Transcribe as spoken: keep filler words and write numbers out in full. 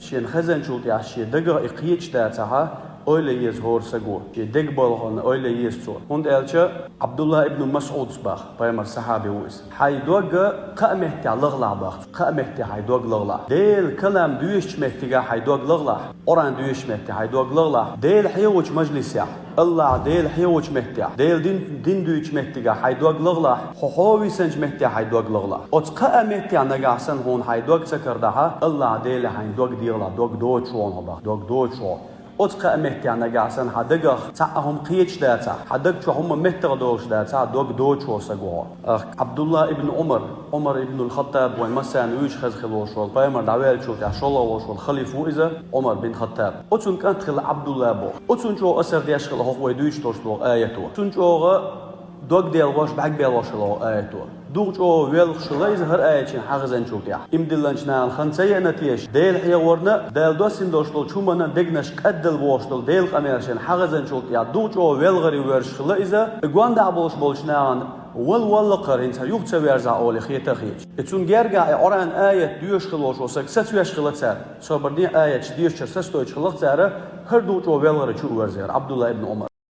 Шен хезанчул тӀехь шен дагах и кхеташ дацахьа, ойла еза хӀора саго, шен дегабалхана ойла еза цо. ХӀунда аьлча Ӏабдулла ибн Масъудс бах, пайхамар сахьаби ву иза. Хьайн дог кхаа меттехь лахалахь бах цо, кхаа меттехь хьайн дог лахалахь. Делан калам доьшучу меттигехь хьайн дог лахалахь, Къуръан доьшучу меттехь хьайн дог лахалахь. Дела хьехочу мажлисехь, Аллахь Дела хьехочу меттехь, Делан дин, дин дуьйцучу меттигехь хьайн дог лахалахь, хьо хьо висанчу меттехь хьайн дог лахалахь. Оцу кхаа меттехь нагахь санна хьуна хьайн дог ца карадахьа, Аллахь Деле хьайн дог дехалахь, дог доцуш ву хьо бах, дог доцуш ву хьо. Оцу кхаа меттехь нагахь санна хьан дагах цхьа а хӀума кхеташ дацахь, хьан даг чохь хӀумма меттах долуш дацахь, дог доцуш ву хьо саго хьо. Ахка Ӏабдулла ибн Ӏумар, Ӏумар ибн аль-Хаттаб, вайн массарна вуьйцуш хезна хилла волуш волу, пайхамар дӀаваьллачул тӀехь шолгӀа волуш волу халифа ву иза, Ӏумар бин Хаттаб. Оцуьнан кӀант хилла Ӏабдулла боху. Оцуьнан чӀогӀа асар деш хилла хӀокху вай дуьйцуш долуш долу аято. Цуьнан чӀогӀа дог делхош, бӀаьрг белхош хилла хӀокху аято. Дукха чӀогӀа воьлхуш хилла иза хӀара аят шена хьан хезанчул тӀехь. Иман диллинчу нахана ца еана теша, Дела хьехорна, Дала доссийна долуш долчу хӀуманна дегнаш кӀаддала бохуш долу Делан къамел шена хьан хезанчул тӀехь дукха чӀогӀа велхаре воьрзуш хилла иза, и гондахь болуш болчу нахана вала-валлакхара хӀинца юха ца верзахь олий хета а хеташ. И цунна гергахь и Къуръан аят доьшуш хилла волуш волу саг сацавеш хилла цара. Собар де, аяташ доьшучара сацадойтуш хилла цара, хӀара дукха чӀогӀа велхаре чу а верзира Ӏабдулла ибн Ӏумар.